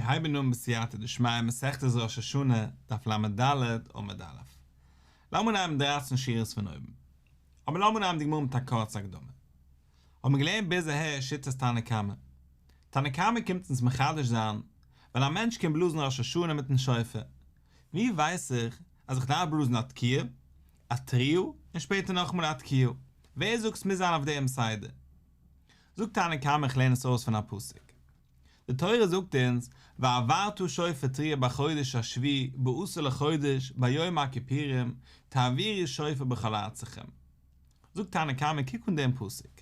מיר הייבן אן בסייעתא דשמיא מסכת ראש השנה, דף לד עמוד א'. לאמיר אנהייבן דרייצן שורות פון אויבן. אבער לאמיר אנהייבן די גמרא מיט א קורצע הקדמה. האבן מיר געלערנט ביז אהער שיטת תנא קמא. תנא קמא קומט אונז מחדש זיין, ווען א מענטש קומט בלאזן ראש השנה מיטן שופר, ווי ווייס איך אז איך דארף בלאזן א תקיעה, א תרועה, און שפעטער נאכאמאל א תקיעה? ווער זאגט ס'מוז זיין אויף דעם סדר? זאגט תנא קמא איך לערן עס אויס פון א פסוק. די תורה זאגט אונז והעברת שופר תרועה בחודש השביעי בעשור לחודש ביום הכיפורים תעבירו שופר בכל ארצכם. זאגט תנא קמא קוק אן דעם פסוק.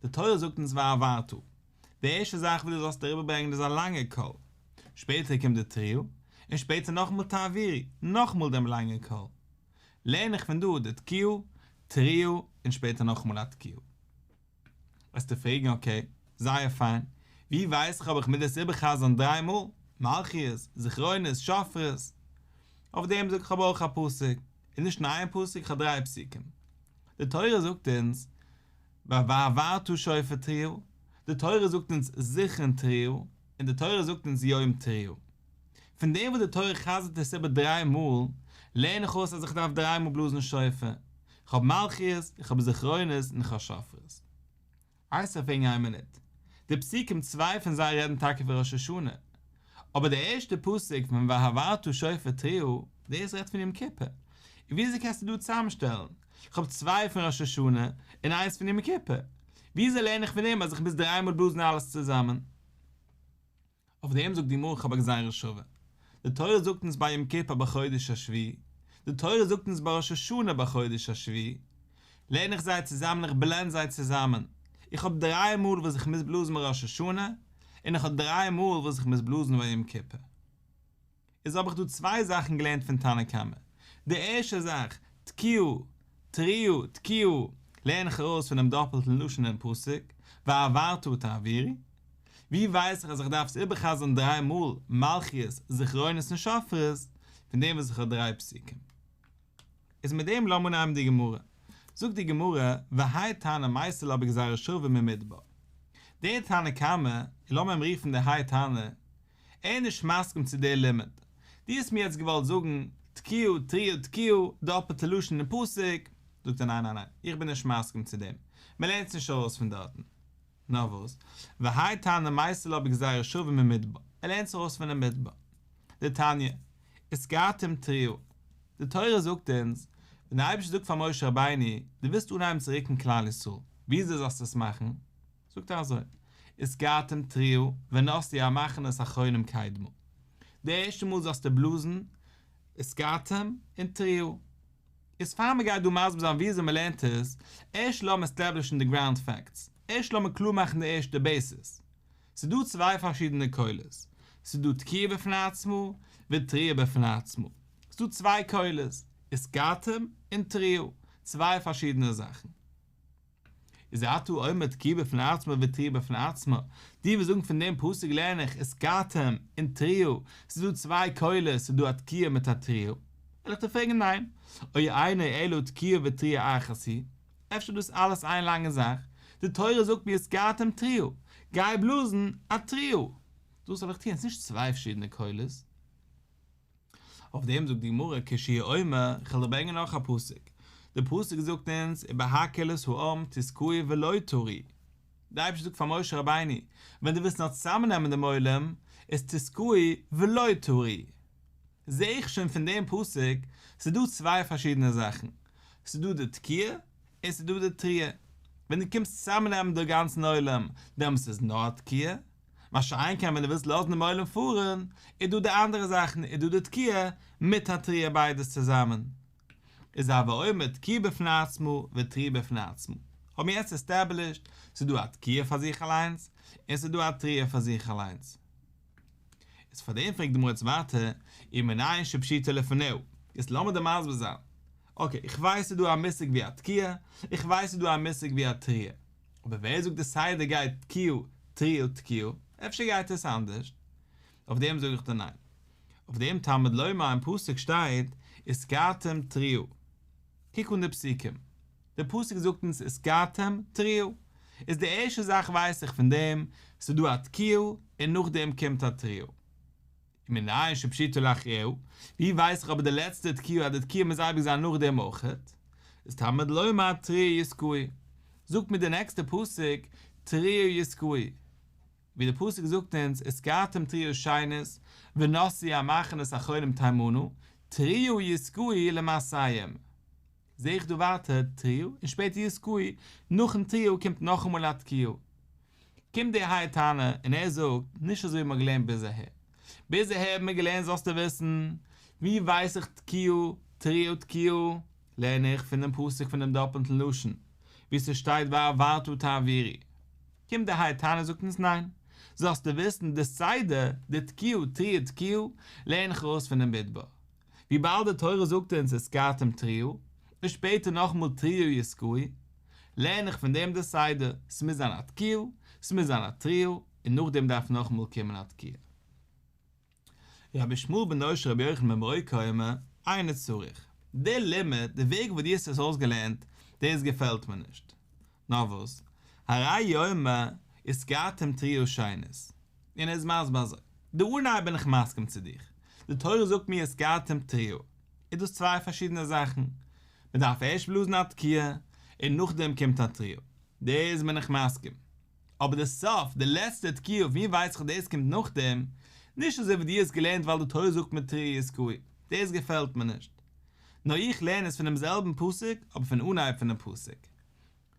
די תורה זאגט אונז והעברת. די ערשטע זאך וואס דו זאלסט אריבערברענגען איז א לאנגע קול. שפעטער קומט די תרועה, און שפעטער נאכאמאל תעבירו, נאכאמאל דעם לאנגע קול. לערן איך פון דא די תקיעה, תרועה, און שפעטער נאכאמאל א תקיעה. וועסטו פרעגן אקעי, זייער פיין, ווי ווייס איך אויב איך מוז דאס איבערחזר'ן דריי מאל, מלכיות, זכרונות, שופרות? אויף דעם זאג איך האב אויך א פסוק, און נישט נאר איין פסוק, איך האב דריי פסוקים. די תורה זאגט אונז והעברת שופר תרועה, די תורה זאגט אונז זכרון תרועה, און די תורה זאגט אונז יום תרועה. פון דעם וואס די תורה חזר'ט עס איבער דריי מאל, לערן איך אויס אז איך דארף דריי מאל בלאזן שופר, איך האב מלכיות, איך האב זכרונות און איך האב שופרות. וועסטו פרעגן איין מינוט. די פסוקים צוויי פון זיי רעדן טאקע פון ראש השנה, אבער די ערשטע פסוק פון והעברת שופר תרועה, דאס רעדט פון יום כיפור. און וויאזוי קענסטו דא צוזאמשטעלן? איך האב צוויי פון ראש השנה און איינס פון יום כיפור. וויאזוי לערן איך פון דעם אז איך מוז דריי מאל בלאזן אלעס צוזאמען? אויף דעם זאגט די גמרא איך האב א גזירה שווה. די תורה זאגט אונז ביי יום כיפור בחודש השביעי, די תורה זאגט אונז ביי ראש השנה בחודש השביעי, לערן איך זיי צוזאמען איך בלענד זיי צוזאמען, איך האב דריי מאל וואס איך מוז בלאזן ביי ראש השנה, און איך האב דריי מאל וואס איך מוז בלאזן ביי יום כיפור. איז האב איך דא צוויי זאכן געלערנט פון תנא קמא. די ערשטע זאך, תקיעה, תרועה, תקיעה, לערן איך ארויס פונעם דאפלטן לשון אין פסוק, והעברת תעבירו. ווי ווייס איך אז איך דארף עס איבערחזר'ן דריי מאל, מלכיות, זכרונות און שופרות, פון דעם וואס איך האב דריי פסוקים. איז מיט דעם לאמיר אנהייבן די גמרא. זאגט די גמרא, והאי תנא מייתי לה בגזירה שווה ממדבר. דער תנא קמא, און לאמיר אים רופן דער האי תנא, ער איז נישט מסכים צו דער לימוד. דו האסט מיר יעצט געוואלט זאגן, תקיעה, תרועה, תקיעה, דאפלטע לשון אין פסוק. זאגט ער ניין ניין ניין, איך בין נישט מסכים צו דעם. מען לערנט עס נישט ארויס פון דארטן. נאר וואס? והאי תנא מייתי לה בגזירה שווה ממדבר, ער לערנט עס ארויס פונעם מדבר. דתניא, ותקעתם תרועה. די תורה זאגט אונז, ווען דער אייבערשטער זאגט פאר משה רבינו, דו ווילסט אנהייבן צו רוקן כלל ישראל, וויאזוי זאלסטו עס מאכן? זאגט ער אזוי, ותקעתם תרועה ונסעו המחנות האחרונים קדמה. די ערשטע מאל זאלסטו בלאזן ותקעתם און תרועה. איז פאר מען גייט דא מסביר זיין וויאזוי מען לערנט עס, ערשט לאמיר עסטעבלישן די גראונד פעקטס, ערשט לאמיר קלאר מאכן די ערשטע בעיסיס. ס'איז דא צוויי פארשידענע קולות, ס'איז דא תקיעה בפני עצמה ותרועה בפני עצמה. ס'איז דא צוויי קולות, ותקעתם און תרועה, צוויי פארשידענע זאכן. איז אתה אומר תקיעה בפני עצמה ותרועה בפני עצמה, דו ווילסט זאגן פון דעם פסוק לערן איך ותקעתם און תרועה, ס'איז דא צוויי קולות, ס'איז דא א תקיעה מיט א תרועה, וועל איך דיר פרעגן ניין, או אינו אלא תקיעה ותרועה אחת היא, אפשר דאס אלעס איין לאנגע זאך, די תורה זאגט מיר ותקעתם תרועה, גיי בלאזן א תרועה, דאס זאל איך טוען, ס'איז נישט צוויי פארשידענע קולות. אויף דעם זאגט די גמרא כשהוא אומר, כ'וועל דיר ברענגען נאך א פסוק, די פסוק זאגט אונז ובהקהיל את העם תתקעו ולא תריעו, די אייבערשטער זאגט פאר משה רבינו, ווען דו ווילסט נאר צוזאמנעמען דעם עולם, איז תתקעו ולא תריעו. זע איך שוין פון דעם פסוק, ס'איז דא צוויי פארשידענע זאכן, ס'איז דא די תקיעה און ס'איז דא די תרועה, ווען דו קומסט צוזאמנעמען דעם גאנצן עולם, דעמאלטס איז נאר תקיעה, מה שאין כן ווען דו ווילסט לאזן דעם עולם פארן, איז דא די אנדערע זאכן, איז דא די תקיעה מיט א תרועה ביידעס צוזאמען. איז הוי אומר תקיעה בפני עצמה ותרועה בפני עצמה. האבן מיר יעצט עסטעבלישט, ס'איז דא א תקיעה פאר זיך אליינס, און ס'איז דא א תרועה פאר זיך אליינס. איז פאר דעם פרעגט די גמרא יעצט ווייטער, ומנין שפשיטא לפניה, יעצט לאמיר דיר מסביר זיין. אקעי, איך ווייס ס'איז דא א מושג ווי א תקיעה, איך ווייס ס'איז דא א מושג ווי א תרועה. אבער ווער זאגט די סדר גייט תקיעה תרועה תקיעה? אפשר גייט עס אנדערש? אויף דעם זאג איך דיר ניין. אויף דעם תלמוד לומר אין פסוק שטייט ותקעתם תרועה. קוק אן די פסוקים. די פסוק זאגט אונז ותקעתם תרועה. איז די ערשטע זאך ווייס איך פון דעם, ס'איז דא א תקיעה און נאכדעם קומט א תרועה. ומנין שפשיטא לאחריה, ווי ווייס איך אבער די לעצטע תקיעה אז די תקיעה מוז אייביג זיין נאכדעם אויכעט? איז תלמוד לומר תרועה יתקעו, זאגט מיר די נעקסטע פסוק תרועה יתקעו, ווי די פסוק זאגט אונז ותקעתם תרועה שנית ונסעו המחנות החונים תימנה תרועה יתקעו למסעיהם, זעה איך דא ווייטער תרועה און שפעטער יתקעו, נאכן תרועה קומט נאכאמאל א תקיעה. קומט דער האי תנא און ער זאגט, נישט אזוי ווי מ'האט געלערנט ביז אהער. ביז אהער האט מען געלערנט זאלסטו וויסן, ווי ווייס איך תקיעה, תרועה תקיעה, לערן איך פון דעם פסוק פון דעם דאפעלטן לשון, ווי ס'שטייט והעברת תעבירו. קומט דער האי תנא זאגט אונז ניין, זאלסטו וויסן די סדר, די תקיעה, תרועה תקיעה, לערן איך ארויס פונעם מדבר. וויבאלד די תורה זאגט אונז ותקעתם תרועה, און שפעטער נאכאמאל תרועה יתקעו, לערן איך פון דעם די סדר, ס'מוז זיין א תקיעה, ס'מוז זיין א תרועה, און נאכדעם דארף נאכאמאל קומען א תקיעה. רבי ישמעאל בנו של רבי יוחנן בן ברוקה אומר, אינו צריך. די לימוד, די וועג וואס דו האסט עס אויסגעלערנט, דאס געפעלט מיר נישט. נאר וואס, הרי הוא אומר, ותקעתם תרועה שנית. און ער איז מסביר אזוי, די אנהייב בין איך מסכים צו דיך, די תורה זאגט מיר ותקעתם תרועה, איז דאס צוויי פארשידענע זאכן, מען דארף ערשט בלאזן א תקיעה, און נאכדעם קומט א תרועה, דאס בין איך מסכים, אבער די סוף, די לעצטע תקיעה, ווי ווייס איך דאס קומט נאכדעם, נישט אזוי ווי דו האסט געלערנט ווייל די תורה זאגט מיר תרועה יתקעו, דאס געפעלט מיר נישט, נאר איך לערן עס פונעם זעלבן פסוק אבער פון אנהייב פונעם פסוק.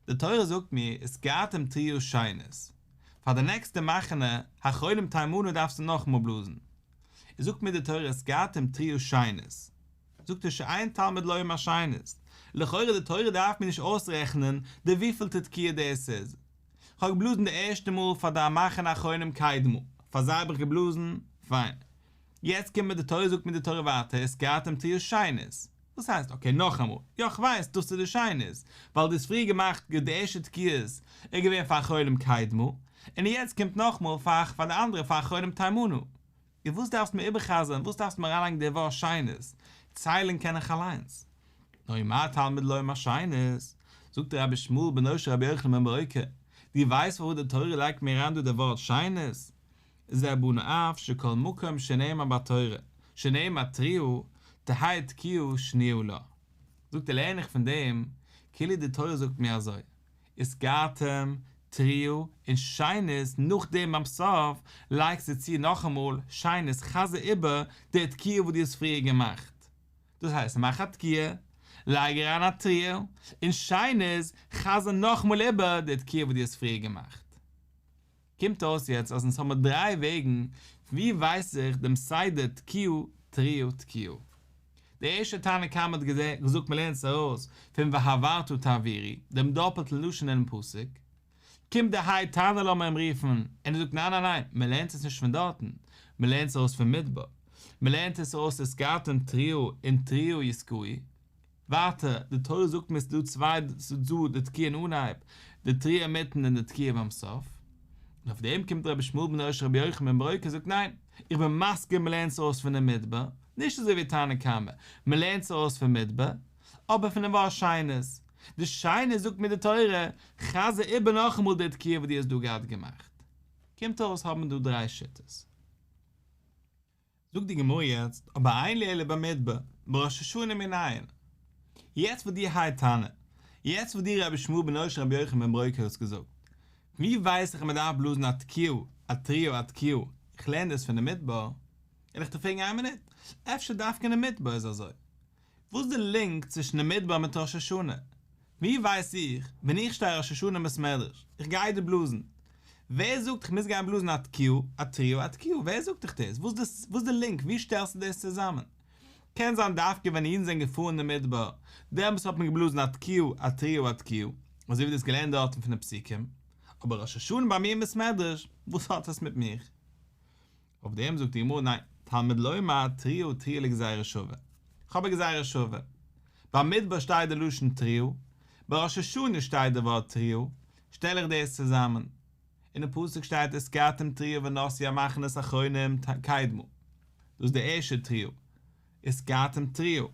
די תורה זאגט מיר ותקעתם תרועה שנית, פאר די נעקסטע מחנה החונים תימנה דארפסטו נאכאמאל בלאזן, איז זאגט מיר די תורה ותקעתם תרועה שנית, זאגט ער שאין תלמוד לומר שנית, לכאורה די תורה דארף מיר נישט אויסרעכענען די וויפילטע תקיעה דאס איז, כ'האב געבלאזן די ערשטע מאל פאר די מחנה החונים קדמה, פאר זיי האב איך געבלאזן, פיין. יעצט קומט מיר די תורה זאגט מיר די תורה ווייטער ותקעתם תרועה שנית, וואס הייסט אקעי נאכאמאל, יא כ'ווייס דאס איז די שנית, ווייל דו האסט פריער געמאכט די ערשטע תקיעות איז געווען פאר החונים קדמה, און יעצט קומט נאכאמאל פאר פאר די אנדערע פאר החונים תימנה. און וואס דארפסטו מיר איבערחזר'ן, וואס דארפסטו מיר אריינלייגן די ווארט שנית, ציילן קען איך אליינס. נאר ומה תלמוד לומר שנית, זאגט רבי ישמעאל בנו של רבי יוחנן בן ברוקה, דו ווייסט פארוואס די תורה לייגט מיר אריין דא די ווארט שנית? זה בנה אף שכל מקום שנאמר בתורה שנאמר תרועה תהא תקיעה שניה לה. זאגט ער לערן איך פון דעם כאילו די תורה זאגט מיר אזוי ותקעתם תרועה און שנית נאכדעם ביים סוף לייגסטו צו נאכאמאל שנית חזר איבער די תקיעה וואס דו האסט פריער געמאכט דאס הייסט מאך א תקיעה לייג אריין א תרועה און שנית חזר נאכאמאל איבער די תקיעה וואס דו האסט פריער געמאכט. קומט אויס יעצט אז אונז האמיר דריי וועגן ווי ווייס איך דעם סדר תקיעה תרועה תקיעה. די ערשטע תנא קמא האט געזאגט מ'לערנט עס ארויס פון והעברת תעבירו, דעם דאפעלטן לשון אינעם פסוק. קומט די האי תנא לאמיר אים רופן, און ער זאגט ניין ניין ניין, מ'לערנט עס נישט פון דארטן, מ'לערנט עס ארויס פון מדבר, מ'לערנט עס ארויס ותקעתם תרועה און תרועה יתקעו. ווייטער, די תורה זאגט מיר ס'דא צוויי, ס'דא די תקיעה אין אנהייב, די תרועה אינמיטן און די תקיעה ביים סוף. און אויף דעם קומט רבי ישמעאל בנו של רבי יוחנן בן ברוקה און זאגט ניין, איך בין מסכים מ'לערנט עס ארויס פונעם מדבר, נישט אזוי ווי תנא קמא, מ'לערנט עס ארויס פון מדבר, אבער פונעם ווארט שנית. די שנית זאגט מיר די תורה, חזר איבער נאכאמאל די תקיעה וואס דו האסט דא געהאט געמאכט. קומט אויס האבן מיר דא דריי שיטות. זאגט די גמרא יעצט, אבער אין לי אלא במדבר, בראש השנה מנין. יעצט וואס דו האי תנא, יעצט וואס דו רבי ישמעאל בנו של רבי יוחנן בן ברוקה האסט געזאגט, ווי ווייס איך אז מען דארף בלאזן א תקיעה, א תרועה, א תקיעה, איך לערן דאס פון די מדבר, וועל איך דיר פרעגן איין מינוט, אפשר דווקא אין די מדבר איז אזוי? וואס איז די לינק צווישן די מדבר מיט ראש השנה? ווי ווייס איך ווען איך שטיי ראש השנה אין בית מדרש, איך גיי דא בלאזן, ווער זאגט איך מוז גיין בלאזן א תקיעה, א תרועה, א תקיעה, ווער זאגט דיך דאס? וואס איז די לינק? ווי שטעלסטו דאס צוזאמען? קען זיין דווקא ווען אידן זענען געפארן אין די מדבר, דעמאלטס האט מען געבלאזן א תקיעה, א תרועה, א תקיעה, אזוי ווי דו האסט געלערנט דארטן פון די פסוקים, אבער ראש השנה ביי מיר אין בית מדרש, וואס האט עס מיט מיך? אויף דעם זאגט די גמרא ניין, תלמוד לומר תרועה תרועה לגזירה שווה, כ'האב א גזירה שווה, במדבר שטייט די לשון תרועה, ביי ראש השנה שטייט די ווארט תרועה, שטעל איך דאס צוזאמען, אינעם פסוק שטייט ותקעתם תרועה ונסעו המחנות החונים קדמה, דאס איז די ערשטע תרועה, ותקעתם תרועה.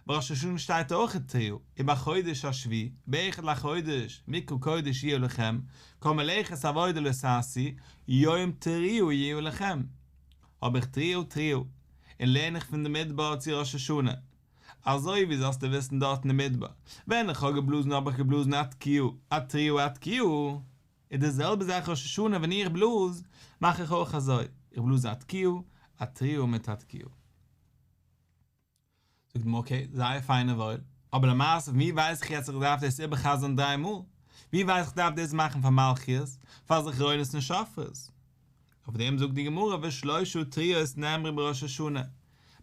ביי ראש השנה שטייט אויך תרועה, ובחודש השביעי, באחד לחודש, מקרא קודש יהיה לכם, כל מלאכת עבודה לא תעשו, יום תרועה יהיה לכם. האב איך תרועה תרועה, און לערן איך פון די מדבר צו ראש השנה, אזוי ווי זאלסטו וויסן דארט אין די מדבר, ווען איך האב געבלאזן האב איך געבלאזן א תקיעה, א תרועה א תקיעה, איז די זעלבע זאך ראש השנה ווען איך בלאז, מאך איך אויך אזוי, איך בלאז א תקיעה, א תרועה מיט א תקיעה. זאגט די גמרא אקעי, זייער פיין און וואויל, אבער למעשה פון ווי ווייס איך יעצט איך דארף דאס איבערחזר'ן דריי מאל? ווי ווייס איך דארף דאס מאכן פאר מלכיות, פאר זכרונות און שופרות? אויף דעם זאגט די גמרא ושלושה תרועות נאמרו בראש השנה,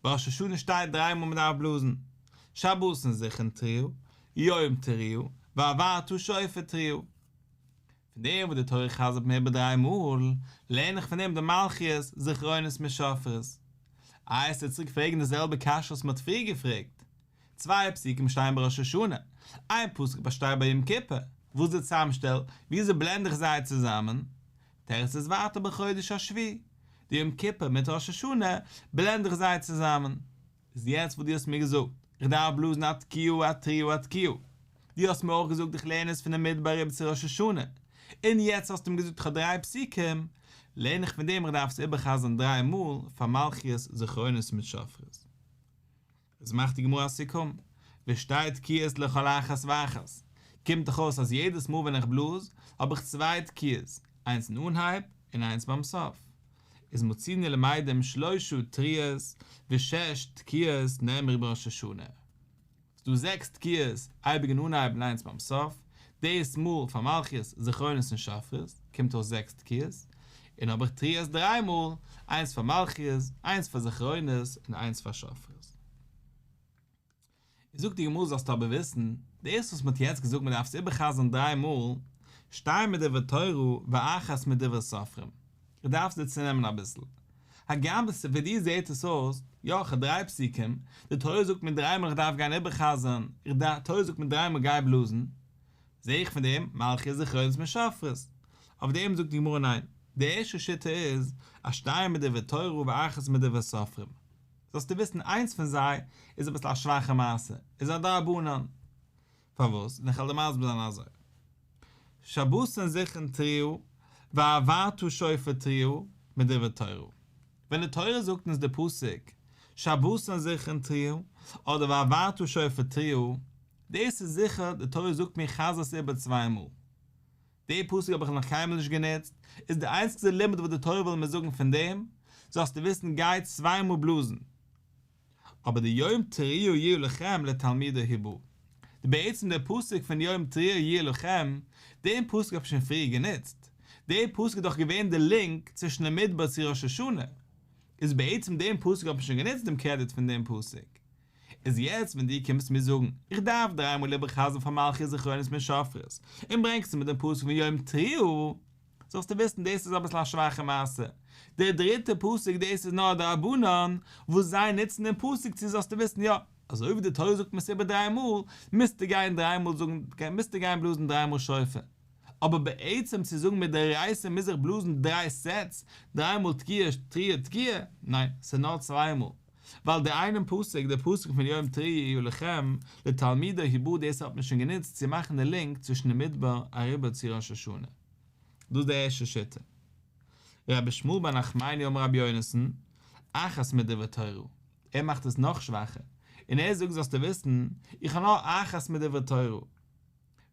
ביי ראש השנה שטייט דריי מאל מען דארף בלאזן, שבתון זכרון תרועה, יום תרועה, והעברת שופר תרועה. פון דעם וואס די תורה חזר'ט מיר איבער דריי מאל, לערן איך פון דעם די מלכיות, זכרונות מיט שופרות. איי עסטו צוריק פרעגן די זעלבע קשיא וואס מען האט פריער געפרעגט? צוויי פסוקים שטייען ביי ראש השנה, איין פסוק שטייט ביי יום כיפור, וואס איז די צוזאמשטעל, וויאזוי בלענד איך זיי צוזאמען? תירוץ איז ווייטער בחודש השביעי, די יום כיפור מיט ראש השנה בלענד איך זיי צוזאמען. איז יעצט וואס דו האסט מיר געזאגט, איך דארף בלאזן א תקיעה א תרועה א תקיעה, דו האסט מיר אויך געזאגט איך לערן עס פונעם מדבר אריבער צו ראש השנה, און יעצט האסטו מיר געזאגט איך האב דריי פסוקים, לערן איך פון דעם איך דארף עס איבערחזר'ן דריי מאל פאר מלכיות זכרונות מיט שופרות. איז מאכט די גמרא א סיכום, ושתי תקיעות לכל אחת ואחת, קומט דאך אויס אז יעדעס מאל ווען איך בלאז האב איך צוויי תקיעות, איינס אין אנהייב און איינס ביים סוף, איז מצינו למדים שלשה תרועות ושש תקיעות נאמרו בראש השנה. ס'דא זעקס תקיעות אייביג אין אנהייב און איינס ביים סוף, דאס מאל פאר מלכיות, זכרונות און שופרות, קומט אויס זעקס תקיעות, און האב איך תרועות דריי מאל, איינס פאר מלכיות, איינס פאר זכרונות און איינס פאר שופרות. זאגט די גמרא זאלסטו אבער וויסן, דאס וואס מ'האט יעצט געזאגט מ'דארף עס איבער'חזר'ן דריי מאל, שתיים מדברי תורה ואחת מדברי סופרים. איך דארף עס דיר צונעמען אביסל. הגם וואס פאר דיר זעהט עס אויס, יא איך האב דריי פסוקים, די תורה זאגט מיר דריי מאל איך דארף גיין איבער'חזר'ן, די תורה זאגט מיר דריי מאל גיי בלאזן, זעה איך פון דעם מלכיות זכרונות מיט שופרות. אויף דעם זאגט די גמרא ניין, די ערשטע שיטה איז אז שתיים מדברי תורה ואחת מדברי סופרים. זאלסטו וויסן איינס פון זיי איז אביסל א שוואכע מעשה, איז א דרבנן. פארוואס? און איך וועל דיר מסביר זיין אזוי. שבתון זכרון תרועה והעברת שופר תרועה מדברי תורה. ווען די תורה זאגט אונז די פסוק שבתון זכרון תרועה אדער והעברת שופר תרועה, דאס איז זיכער די תורה זאגט מיר חזר עס איבער צוויי מאל. די פסוק האב איך נאך קיינמאל נישט גענוצט, איז די איינציגסטע לימוד וואס די תורה וויל מיר זאגן פון דעם, זאלסטו וויסן גיי צוויי מאל בלאזן. אבער די יום תרועה יהיה לכם לתלמודו הוא בא. די בעצם די פסוק פון יום תרועה יהיה לכם, דעם פסוק האב איך שוין פריער גענוצט, די פסוק איז דאך געווען די לינק צווישן די מדבר צו ראש השנה, איז בעצם דעם פסוק האב איך שוין גענוצט דעם קרעדיט פון דעם פסוק. איז יעצט ווען דו קומסט מיר זאגן איך דארף דריי מאל איבערחזר'ן פאר מלכיות זכרונות מיט שופרות, און ברענגסט מיר דעם פסוק פון יום תרועה, זאלסטו וויסן דאס איז אביסל א שוואכע מעשה, דער דריטער פסוק דאס איז נאר א דרבנן וואס זיי נוצן דעם פסוק צו זאלסטו וויסן יא, אזוי ווי די תורה זאגט מיר עס איבער דריי מאל, מוזטו גיין דריי מאל זאגן, מוזטו גיין בלאזן דריי מאל שופר. אבער בעצם צו זאגן מדאורייתא מוז איך בלאזן דריי סעטס, דריי מאל תקיעה תרועה תקיעה, ניין, ס'איז נאר צוויי מאל. ווייל די איינעם פסוק, די פסוק פון יום תרועה יהיה לכם, לתלמודו הוא בא דאס האט מען שוין גענוצט צו מאכן די לינק צווישן די מדבר אריבער צו ראש השנה. דאס איז די ערשטע שיטה. רבי ישמעאל בר נחמני אמר רבי יונתן, אחת מדברי תורה, ער מאכט עס נאך שוואכער, און ער זאגט זאלסטו וויסן, איך האב נאר אחת מדברי תורה,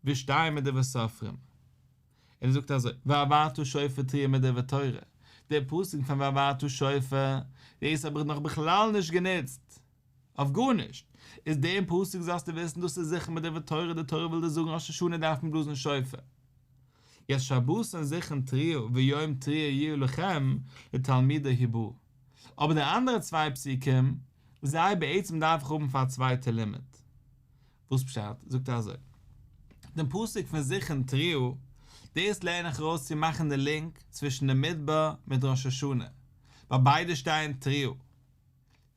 ושתיים מדברי סופרים. און ער זאגט אזוי, והעברת שופר תרועה מדברי תורה, דער פסוק פון והעברת שופר, דאס האב איך נאך בכלל נישט גענוצט אויף גארנישט, איז דעם פסוק זאלסטו וויסן דאס איז זיכער מדברי תורה, די תורה וויל דיר זאגן ראש השנה דארף מען בלאזן שופר. יעצט שבתון זכרון תרועה ויום תרועה יהיה לכם לתלמודו הוא בא. אבער די אנדערע צוויי פסוקים, זיי בעצם דארף איך האבן פאר א צווייטע לימוד. וואס פשט? זאגט ער אזוי, דעם פסוק פון זכרון תרועה, דאס לערן איך ארויס צו מאכן די לינק צווישן די מדבר מיט ראש השנה, ווייל ביידע שטייען תרועה.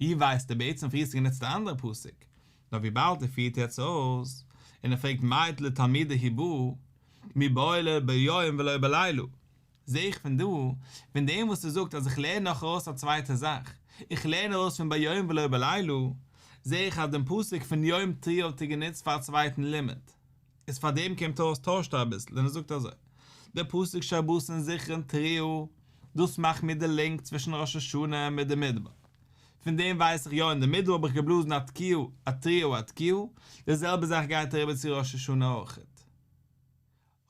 ווי ווייסטו בעצם פריער האסטו גענוצט א אנדערע פסוק, נאר וויבאלד ער פירט יעצט אויס, און ער פרעגט מאי לתלמודו הוא בא, מיבעי ליה ביום ולא בלילה, זע איך פון דא, פון דעם וואס ער זאגט אז איך לערן נאך ארויס א צווייטע זאך, איך לערן ארויס פון ביום ולא בלילה, זע איך אז דעם פסוק פון יום תרועה האט ער גענוצט פאר א צווייטן לימוד. איז פאר דעם קומט אויס טוישט ער אביסל און ער זאגט אזוי, דער פסוק שבתון זכרון תרועה. דאס מאכט מיר די לינק צווישן ראש השנה מיט די מדבר. פון דעם ווייס איך יא אין די מדבר האב איך געבלאזן א תקיעה, א תרועה, א תקיעה, די זעלבע זאך גייט אריבער צו ראש השנה אויכעט.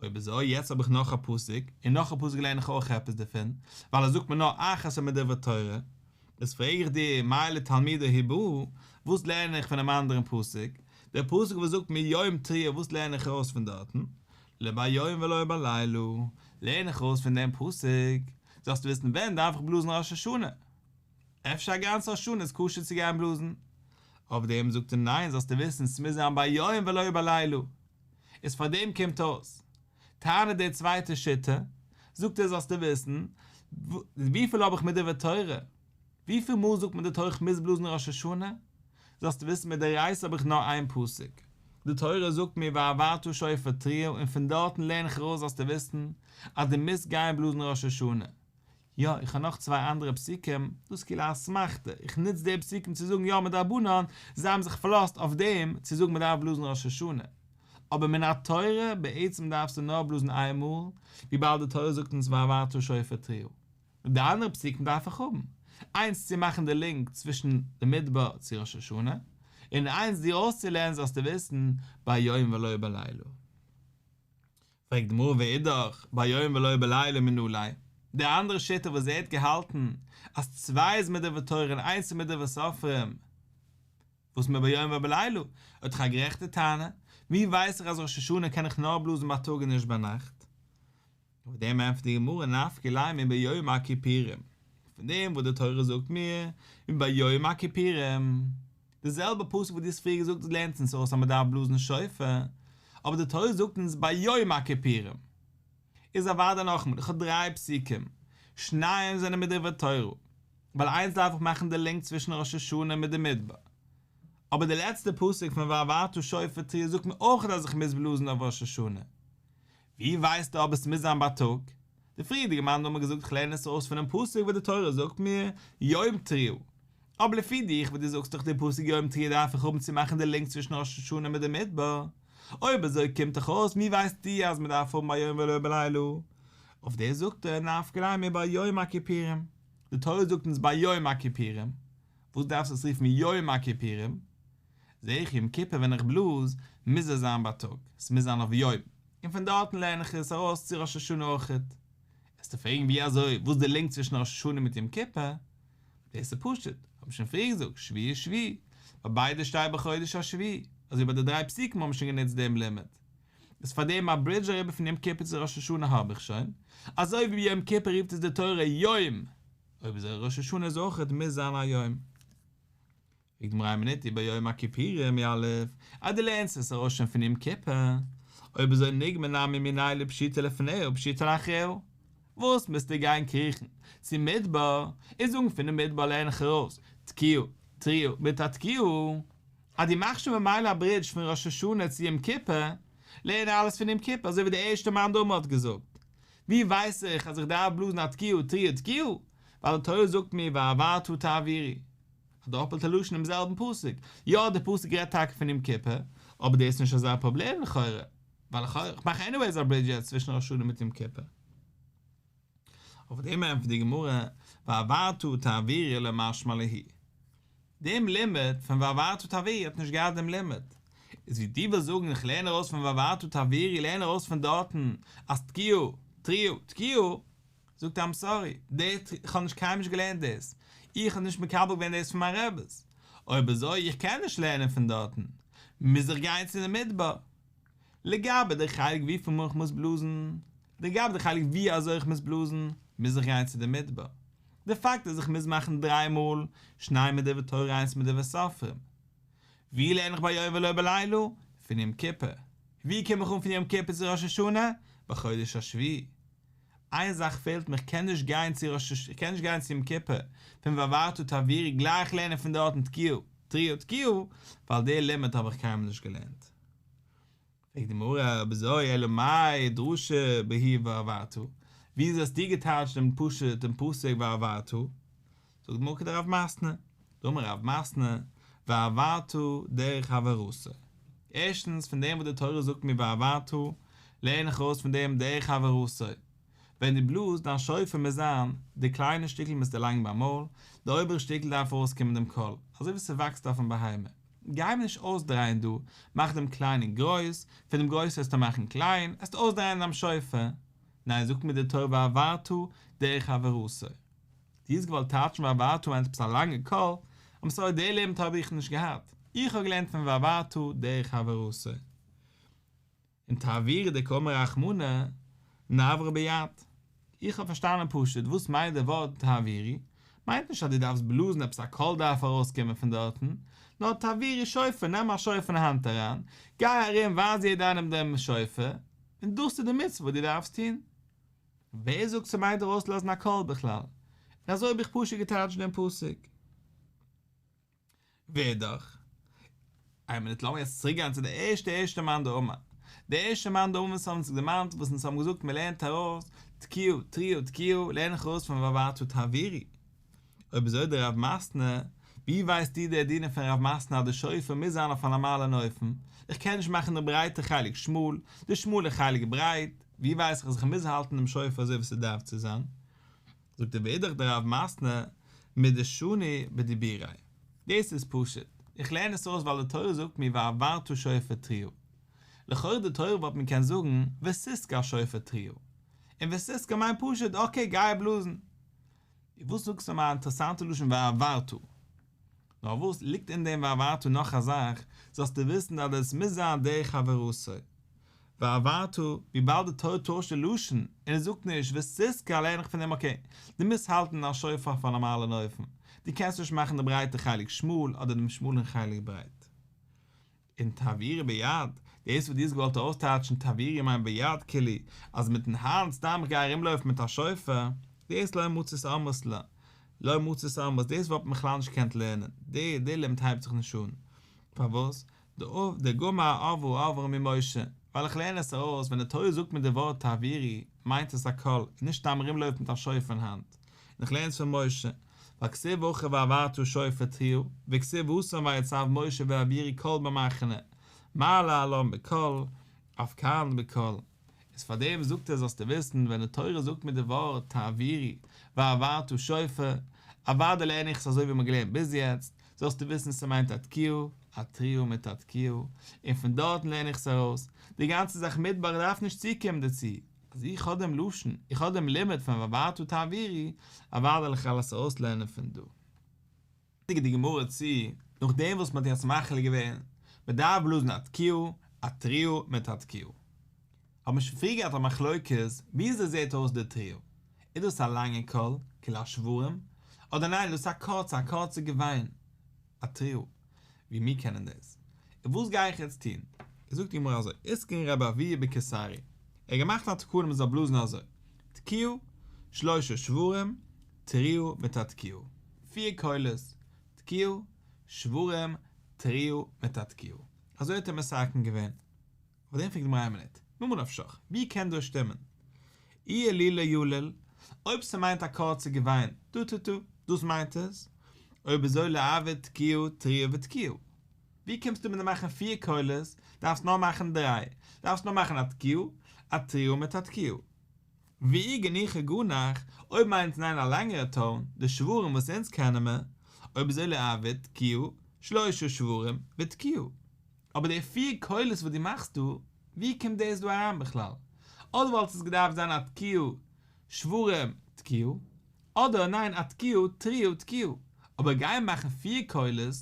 אויב אזוי יעצט האב איך נאך א פסוק, און נאך א פסוק לערן איך אויך עפעס דערפון, ווייל ער זאגט מיר נאר אחת מדברי תורה, איז פרעג איך דיר, מאי לתלמודו הוא בא, וואס לערן איך פונעם אנדערן פסוק? דער פסוק וואס זאגט מיר יום תרועה וואס לערן איך ארויס פון דארטן? לביום ולא בלילה, לערן איך ארויס פון דעם פסוק, זאלסטו וויסן ווען דארף איך בלאזן ראש השנה? אפשר א גאנץ ראש השנה איז כשר צו גיין בלאזן? אויף דעם זאגט ער ניין זאלסטו וויסן ס'מוז זיין ביום ולא בלילה, איז פאר דעם קומט אויס, טענה'ט די צווייטע שיטה, זאגט ער זאלסטו וויסן, וויפיל האב איך מדברי תורה? וויפיל מאל זאגט מיר די תורה כ'מוז בלאזן ראש השנה? זאלסטו וויסן מדאורייתא האב איך נאר איין פסוק, די תורה זאגט מיר והעברת שופר תרועה און פון דארטן לערן איך ארויס זאלסטו וויסן אז דו מוזט גיין בלאזן ראש השנה. יא, איך האב נאך צוויי אנדערע פסוקים, דאס איז כאילו א אסמכתא, איך נוץ די פסוקים צו זאגן יא מדרבנן, זיי האבן זיך פארלאזט אויף דעם צו זאגן מ'דארף בלאזן ראש השנה. אבער מן התורה, בעצם דארפסטו נאר בלאזן איין מאל, וויבאלד די תורה זאגט אונז והעברת שופר תרועה. די אנדערע פסוקים דארף איך האבן, איינס צו מאכן די לינק צווישן די מדבר צו ראש השנה, און איינס דיר אויסצולערנען זאלסטו וויסן ביום ולא בלילה. פרעגט די גמרא ואידך ביום ולא בלילה מנא ליה, די אנדערע שיטה וואס זי האט געהאלטן אז צוויי איז מדברי תורה און איינס איז מדברי סופרים, וואס מביום ולא בלילה, האט דאך א גערעכטע טענה, ווי ווייס איך אז ראש השנה קען איך נאר בלאזן בייטאג און נישט ביינאכט? אויף דעם ענטפערט די גמרא נפקא ליה מביום הכיפורים, פון דעם וואס די תורה זאגט מיר מביום הכיפורים, די זעלבע פסוק וואס דו האסט פריער געזאגט לערנט אונז אויס אז מען דארף בלאזן שופר, אבער די תורה זאגט אונז ביום הכיפורים, איז אוודאי נאכאמאל, איך האב דריי פסוקים, שניים זענען מדברי תורה, ווייל איינס דארף איך מאכן די לינק צווישן ראש השנה מיט די מדבר, אבער די לעצטע פסוק פון והעברת שופר תרועה זאגט מיר אויך אז איך מוז בלאזן אויף ראש השנה. ווי ווייסטו אבער ס'מוז זיין בייטאג? די פריערדיגע מאן דאמר האט געזאגט כ'לערן עס אויס פונעם פסוק וואס די תורה זאגט מיר יום תרועה. אבער לפי דיך וואס דו זאגסט דאך די פסוק יום תרועה דארף איך האבן צו מאכן די לינק צווישן ראש השנה מיט די מדבר. אויב אזוי קומט דאך אויס ווי ווייסטו אז מ'דארף האבן ביום ולא בלילה? אויף דאס זאגט ער נפקא ליה מביום הכיפורים. די תורה זאגט אונז ביום הכיפורים. וואס דארפסטו עס רופן יום הכיפורים? זע איך יום כיפור ווען איך בלאז, מוז עס זיין בייטאג, עס מוז זיין אויף יום, און פון דארטן לערן איך עס ארויס צו ראש השנה אויכעט. וועסטו פרעגן ווי אזוי, וואס איז די לינק צווישן ראש השנה מיט יום כיפור? דאס איז פשוט, האב איך שוין פריער געזאגט, שביעי שביעי, ביי ביידע שטייט בחודש השביעי, אזוי ביי די דריי פסוקים האבן מיר שוין גענוצט דעם לימוד. איז פאר דעם א ברידזש אריבער פון יום כיפור צו ראש השנה האב איך שוין, אזוי ווי ביי יום כיפור רופט עס די תורה יום, אויב אזוי ראש השנה איז אויכעט מוז זיין א יום. זאגט די גמרא איין מינוט אי ביום הכיפורים יליף, אז דו לערנסט עס ארויס שוין פון יום כיפור, אויב אזוי ניגמר נמי מיניה לפשיטא לפניה ופשיטא לאחריה, וואס מוזטו גיין קריכן צו מדבר און זאגן פונעם מדבר לערן איך ארויס תקיעה תרועה מיט א תקיעה, אז דו מאכסט שוין ממילא א ברידזש פון ראש השנה צו יום כיפור, לערן אלעס פון יום כיפור אזוי ווי דער ערשטער מאן דאמר האט געזאגט, ווי ווייס איך אז איך דארף בלאזן א תקיעה תרועה תקיעה? ווייל די תורה זאגט מיר והעברת תעבירו. א דאפעלטע לשון אינעם זעלבן פסוק. יא די פסוק רעדט טאקע פון יום כיפור, אבער דאס איז נישט אזא פראבלעם לכאורה, ווייל לכאורה איך מאך עניוועיס א ברידזש יעצט צווישן ראש השנה מיט יום כיפור. אויף דעם ענטפערט די גמרא, והעברת תעבירו לא משמע להו. דעם לימוד פון והעברת תעבירו האט נישט געהאט דעם לימוד. איז ווי דו ווילסט זאגן איך לערן ארויס פון והעברת תעבירו לערן ארויס פון דארטן אז תקיעה, תרועה, תקיעה, זאגט ער איים סארי, איך האב נישט קיינמאל נישט געלערנט דאס, איך האב נישט מקבל געווען דאס פון מיין רעבעס, אויב אזוי איך קען נישט לערנען פון דארטן, מוז איך גיין צו די מדבר. לגבי די חלק וויפיל מאל איך מוז בלאזן, לגבי די חלק ווי אזוי איך מוז בלאזן, מוז איך גיין צו די מדבר. די פאקט אז איך מוז מאכן דריי מאל, שניים מדברי תורה איינס מדברי סופרים. ווי לערן איך ביום ולא בלילה? פון יום כיפור. ווי קום איך אן פון יום כיפור צו ראש השנה? בחודש השביעי. איין זאך פעלט מיר, איך קען נישט גיין צו ראש הש, איך קען נישט גיין צו יום כיפור, פון והעברת תעבירו גלייך לערנען פון דארטן תקיעה, תרועה, תקיעה, ווייל די לימוד האב איך קיינמאל נישט געלערנט. פרעגט די גמרא, אויב אזוי אלא מאי דרשו בהו והעברת, וויאזוי האסטו געטייטשט דעם פשוט דעם פסוק והעברת? זאגט די גמרא כדרב מתנה, דאמר רב מתנה, והעברת דרך העברתו. ערשטנס, פון דעם וואס די תורה זאגט מיר והעברת, לערן איך ארויס פון דעם דרך העברתו. ווען דו בלאזט, דיין שופר מוז זיין, די קליינע שטיקל מוז דערלאנגען ביים מויל, די אויבערע שטיקל דארף ארויסקומען דעם קול, אזוי ווי ס'וואקסט אויפן בהמה. גיי מיר נישט אויסדרייען דא, מאך דעם קליינעם גרויס, פון דעם גרויסע וועסטו מאכן קליין, עסטו אויסדרייען דעם שופר. ניין, זאגט מיר די תורה והעברת דרך העברתו. דו האסט געוואלט טייטשן והעברת מיינט עפעס א לאנגע קול, איים סארי די לימוד האב איך נישט געהאט, איך האב געלערנט פון והעברת דרך העברתו. און תעבירו דקאמר רחמנא נעברא ביד. איך האב פארשטאנען פשוט וואס מיינט די ווארט תעבירו, מיינט נישט אז דו דארפסט בלאזן עפעס א קול דארף ארויסקומען פון דארטן, נאר תעבירו שופר, נעם א שופר אין האנט אריין, גיי ארום ווייז יעדער איינעם דעם שופר, און דאס איז די מצוה וואס דו דארפסט טון. ווער זאגט ס'מיינט ארויסלאזן א קול בכלל? און אזוי האב איך פשוט געטייטשט דעם פסוק. ואידך. איין מינוט לאמיר יעצט צוריק גיין צו די ערשטע ערשטע מאן דאמר. די ערשטע מאן דאמר וואס האבן אונז דערמאנט וואס אונז האבן געזאגט מ'לערנט ארויס תקיעה תרועה תקיעה לערן איך ארויס פון והעברת תעבירו. אויב אזוי דרב מתנה, ווי ווייסטו די דינים פון רב מתנה אז די שופר מוז זיין אויף א נארמאלן אופן, איך קען נישט מאכן די ברייטע חלק שמאל, די שמאלע חלק ברייט, ווי ווייס איך אז איך מוז האלטן דעם שופר אזוי ווי ס'דארף צו זיין? זאגט ער ואידך דרב מתנה מדשני בדיבוריה. דאס איז פשוט, איך לערן עס אויס ווייל די תורה זאגט מיר והעברת שופר תרועה. לכאורה די תורה וואלט מען קענען זאגן ותתקע שופר תרועה. און ותתקע מיינט פשוט אקעי גיי בלאזן. וואס זאגסטו מיר א אינטערעסאנטע לשון והעברת? נאר וואס ליגט אין דעם והעברת נאך א זאך, זאלסטו וויסן אז עס מוז זיין דרך העברתו. והעברת, וויבאלד די תורה טוישט די לשון, און עס זאגט נישט ותתקע לערן איך פון דעם אקעי, דו מוזט האלטן א שופר אויף א נארמאלן אופן, דו קענסט נישט מאכן די ברייטע חלק שמאל אדער דעם שמאלן חלק ברייט. און תעבירו ביד, דאס וואס דו האסט געוואלט אויסטייטשן תעבירו מיינט ביד כאילו אז מיטן האנט סתם איך גיי ארומלויפן מיט א שופר, דאס לא מצית אמרת לה, לא מצית אמרת, דאס וואלט מען בכלל נישט געקענט לערנען, די די לימוד הייבט זיך נישט אן, פארוואס? דגמר עברה עברה ממשה, ווייל איך לערן עס ארויס, ווען די תורה זאגט מיר די ווארט תעבירו, מיינט עס א קול, און נישט סתם ארומלויפן מיט א שופר אין האנט, און איך לערן עס פון משה, ווייל כתיב הכא והעברת שופר תרועה, וכתיב התם ויצו משה והעבירו קול במחנה, מה להלן בקול, אף כאן בקול. איז פאר דעם זאגט ער זאלסטו וויסן ווען די תורה זאגט מיר די ווארט תעבירו והעברת שופר, אוודאי לערן איך עס אזוי ווי מ'האט געלערנט ביז יעצט, זאלסטו וויסן ס'מיינט א תקיעה, א תרועה מיט א תקיעה, און פון דארטן לערן איך עס ארויס, די גאנצע זאך מדבר דארף נישט צוקומען דערצו, אז איך האב דעם לשון, איך האב דעם לימוד פון והעברת תעבירו, אוודאי וועל איך אלעס ארויסלערנען פון דא. ענדיגט די גמרא צו, נאכדעם וואס מען האט יעצט מחליט געווען, מען דארף בלאזן א תקיעה, א תרועה מיט א תקיעה. האט מען שוין פריער געהאט א מחלוקת, וויאזוי זעט אויס די תרועה? איז דאס א לאנגע קול, כאילו א שברים, אדער ניין דאס איז א קורצע, א קורצע געוויין, א תרועה, ווי מיר קענען דאס. און וואס גיי איך יעצט טון? זאגט די גמרא אזוי, אתקין רבי אבהו בקיסריה, ער האט געמאכט א תקנה מען זאל בלאזן אזוי, תקיעה, שלושה שברים, תרועה מיט א תקיעה, פיר קולות, תקיעה, שברים, תרועה מיט א תקיעה, אזוי האט ער מתקן געווען. אויף דעם פרעגט די גמרא איין מינוט, ממה נפשך, ווי קען דאס שטימען? אי ילולי יליל, אויב ס'מיינט א קורצע געוויין, טו טו טו, דאס מיינט עס, אויב אזוי ליעביד תקיעה תרועה ותקיעה. ווי קומסטו מיט די מאכן פיר קולות, דארפסט נאר מאכן דריי, דארפסט נאר מאכן א תקיעה, א תרועה מיט א תקיעה. ואי גנוחי גנח, אויב מיינט ניין א לענגערע טאון, די שברים וואס אונז קענען מיר, אויב אזוי ליעביד תקיעה, שלושה שברים ותקיעה. אבער די פיר קולות וואס דו מאכסט דא, ווי קומט דאס דא אריין בכלל? אדער וואלט עס געדארפט זיין א תקיעה שברים תקיעה, אדער ניין א תקיעה תרועה תקיעה, אבער גיין מאכן פיר קולות,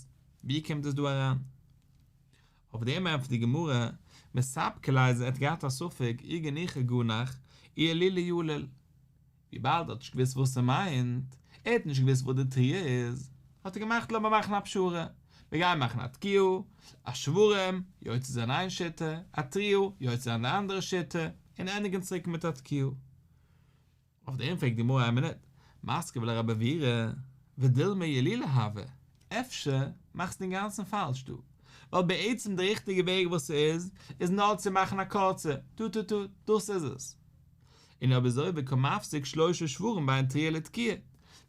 ווי קומט עס דא אריין? אויף דעם ענטפערט די גמרא, מספקא ליה ער האט געהאט א ספק אי גנוחי גנח אי ילולי יליל, וויבאלד ער האט נישט געוואוסט וואס ס'מיינט, ער האט נישט געוואוסט וואס די תרועה איז, האט ער געמאכט לאמיר מאכן א פשרה, מיר גייען מאכן א תקיעה, א שברים, יוצא זיין איין שיטה, א תרועה, יוצא זיין די אנדערע שיטה, און ענדיגן צוריק מיט א תקיעה. אויף דעם פרעגט די גמרא איין מינוט, מתקיף לה רבי עוירא, ודילמא ילולי הוי, אפשר מאכסטו אינגאנצן פאלש דא, ווייל בעצם די ריכטיגע וועג וואס ס'איז, איז נאר צו מאכן א קורצע, טו טו טו, דאס איז עס. און אויב אזוי וקא מפסיק שלושה שברים בין תרועה לתקיעה,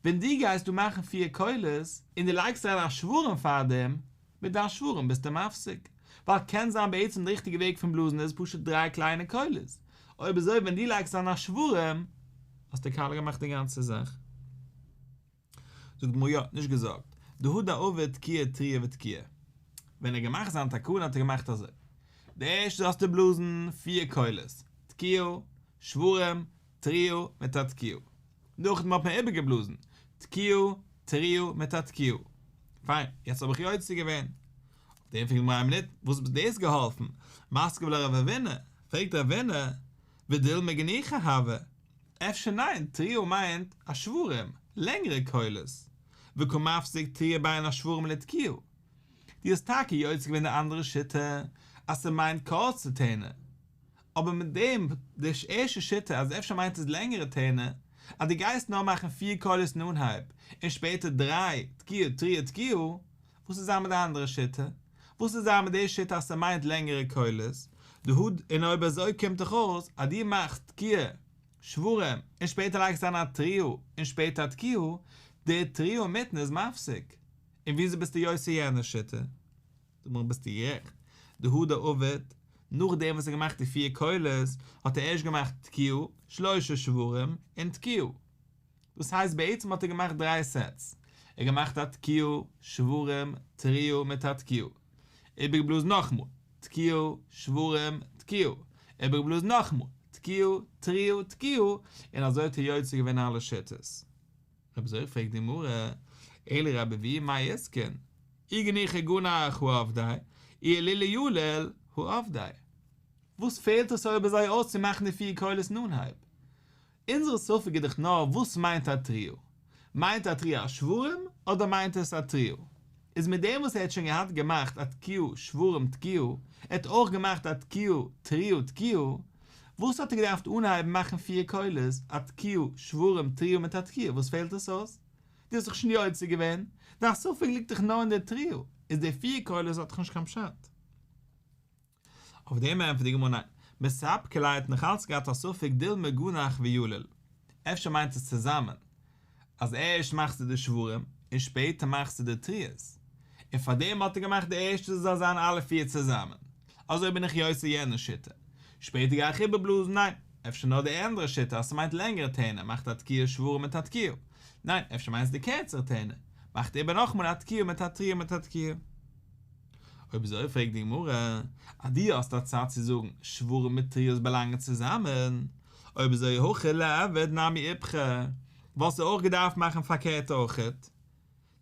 ווען דו גייסט דא מאכן פיר קולות, און דו לייגסט אריין א שברים פארדעם, מיט דיין שברים ביסטו מפסיק, ווייל קען זיין בעצם די ריכטיגע וועג פון בלאזן איז פשוט דריי קליינע קולות, אויב אזוי ווען דו לייגסט אריין א שברים. האסטו קאליע געמאכט די גאנצע זאך. זאגט די גמרא יא, נישט געזארגט, דהדר עביד תקיעה תרועה ותקיעה. ווען ער האט געמאכט זיין תקנה האט ער געמאכט אזוי, די ערשטע זאלסטו בלאזן פיר קולות, תקיעה, שברים, תרועה מיט א תקיעה. נאכדעם האט מען איבערגעבלאזן, תקיעה, תרועה מיט א תקיעה. פיין, יעצט האב איך יוצא געווען. אויף דעם פרעגט די גמרא איין מינוט, וואס האט דאס געהאלפן? מתקיף לה רב אבינא, פרעגט רב אבינא, ודילמא גנוחי הוו, אפשר ניין, תרועה מיינט א שברים, לענגערע קולות, וקא מפסיק תרועה בין השברים לתקיעה. דו האסט טאקע יוצא געווען די אנדערע שיטה אז ס'מיינט קורצע טענער, אבער מיט דעם די ערשטע שיטה אז אפשר מיינט עס לענגערע טענער, אז דו גייסט נאר מאכן פיר קולות אין אנהייב און שפעטער דריי תקיעה תרועה תקיעה, וואס איז זיין מיט די אנדערע שיטה? וואס איז זיין מיט די שיטה אז ס'מיינט לענגערע קולות? דהא און אויב אזוי קומט דאך אויס אז דו מאכסט תקיעה, שברים, און שפעטער לייגסטו אריין א תרועה און שפעטער א תקיעה, די תרועה אינמיטן איז מפסיק. און וויאזוי ביסטו יוצא יענע שיטה? זאגט די גמרא ביסטו גערעכט, דהדר עביד, נאכדעם וואס ער האט געמאכט די פיר קולות האט ער ערשט געמאכט תקיעה, שלושה שברים, און תקיעה. דאס הייסט בעצם האט ער געמאכט דריי סעטס, ער האט געמאכט א תקיעה, שברים, תרועה מיט א תקיעה, איבערגעבלאזן נאכאמאל, תקיעה, שברים, תקיעה, איבערגעבלאזן נאכאמאל, תקיעה, תרועה, תקיעה, און אזוי האט ער יוצא געווען אלע שיטות. אויב אזוי פרעגט די גמרא, אלא רבי אבהו מאי עסקין, אי גנוחי גנח הא עבדיה, אי ילולי יליל הא עבדיה. וואס פעלט עס אויב אזוי אויס צו מאכן די פיר קולות אין אנהייב? אונזערע ספק איז דאך נאר וואס מיינט א תרועה? מיינט א תרועה א שברים אדער מיינט עס א תרועה? איז מיט דעם וואס ער האט שוין געהאט געמאכט א תקיעה שברים תקיעה, ער האט אויך געמאכט א תקיעה תרועה תקיעה, וואס האט ער געדארפט אנהייבן מאכן פיר קולות, א תקיעה שברים תרועה מיט א תקיעה, וואס פעלט עס אויס? דו האסט דאך שוין יוצא געווען, דיין ספק ליגט דאך נאר אין די תרועה, איז די פיר קולות האט דאך נישט קיין פשט. אויף דעם ענטפערט די גמרא ניין, מספקא ליה האט נאך אלץ געהאט א ספק דילמא גנח ויליל, אפשר מיינט עס צוזאמען, אז ערשט מאכסטו די שברים און שפעטער מאכסטו די תרועות, און פארדעם האט ער געמאכט די ערשטע זאל זיין אלע פיר צוזאמען, אזוי בין איך יוצא יענע שיטה, שפעטער גיי איך איבערבלאזן, ניין, אפשר נאר די אנדערע שיטה אז ס'מיינט לענגערע טענער מאכט א תקיעה שברים מיט א תקיעה, ניין, אפשר מיינט עס די קערצערע טענער, מאכט איבער נאכאמאל א תקיעה מיט א תרועה מיט א תקיעה. אויב אזוי פרעגט די גמרא, אז דו האסט א צד צו זאגן שברים מיט תרועות באלאנגען צוזאמען, אויב אזוי הכי ליעבד נמי איפכא, וואלסטו אויך געדארפט מאכן פארקערט אויכעט,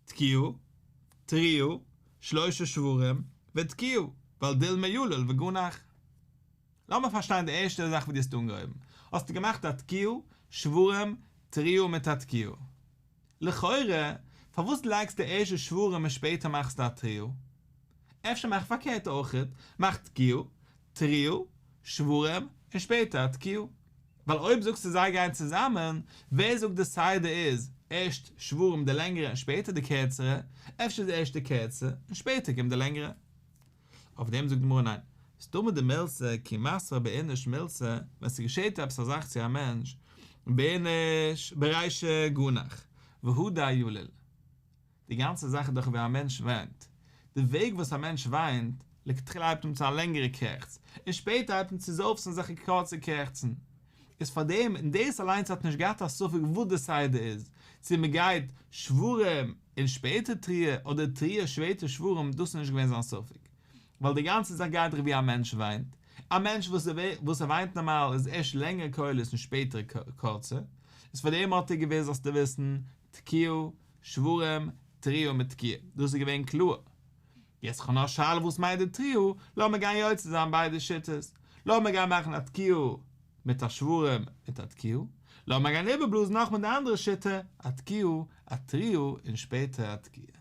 תקיעה, תרועה, שלושה שברים, ותקיעה, ווייל דילמא יליל וגנח. לאמיר פארשטיין די ערשטע זאך וואס דו האסט אנגעהויבן, האסטו געמאכט א תקיעה, שברים, תרועה מיט א תקיעה. לכאורה, פארוואס לייגסטו ערשט שברים און שפעטער מאכסטו א תרועה? אפשר מאך פארקערט אויכעט, מאך תקיעה, תרועה, שברים, און שפעטער א תקיעה. ווייל אויב זאגסטו זיי גייען צוזאמען, ווער זאגט די סדר איז ערשט שברים די לענגערע און שפעטער די קערצערע, אפשר איז ערשט די קערצער און שפעטער קומט די לענגערע. אויף דעם זאגט די גמרא ניין, סתמא דמילתא כי מתרו באיניש מילתא, ווען ס'געשעט עפעס א זאך צו א מענטש, באיניש ברישא גנח, והדר יליל. די גאנצע זאך איז דאך ווי א מענטש וויינט. די וועג וואס א מענטש וויינט, לכתחילה הייבט אן צו א לענגערע קרעכץ, און שפעטער הייבט אן צו זויפצן אזעלכע קורצע קרעכצן. איז פאר דעם, און דאס אליינס האט נישט געהאט א ספק וואס די סדר איז, צו מען גייט שברים און שפעטער תרועה, אדער תרועה שפעטער שברים, דאס איז נישט געווען זיין ספק. ווייל די גאנצע זאך גייט דאך ווי א מענטש וויינט, א מענטש וואס וואס ער וויינט נארמאל איז ערשט לענגערע קולות און שפעטער קורצע, איז פאר דעם האט ער געוואוסט זאלסטו וויסן, תקיעה, שברים, תרועה מיט תקיעה, דאס איז געווען קלאר. יעצט כ'האב נאר א שאלה וואס מיינט די תרועה, לאמיר גיין יוצא זיין ביידע שיטות, לאמיר גיין מאכן א תקיעה מיט א שברים מיט א תקיעה, לאמיר גיין איבערבלאזן נאכמאל די אנדערע שיטה, א תקיעה, א תרועה און שפעטער א תקיעה.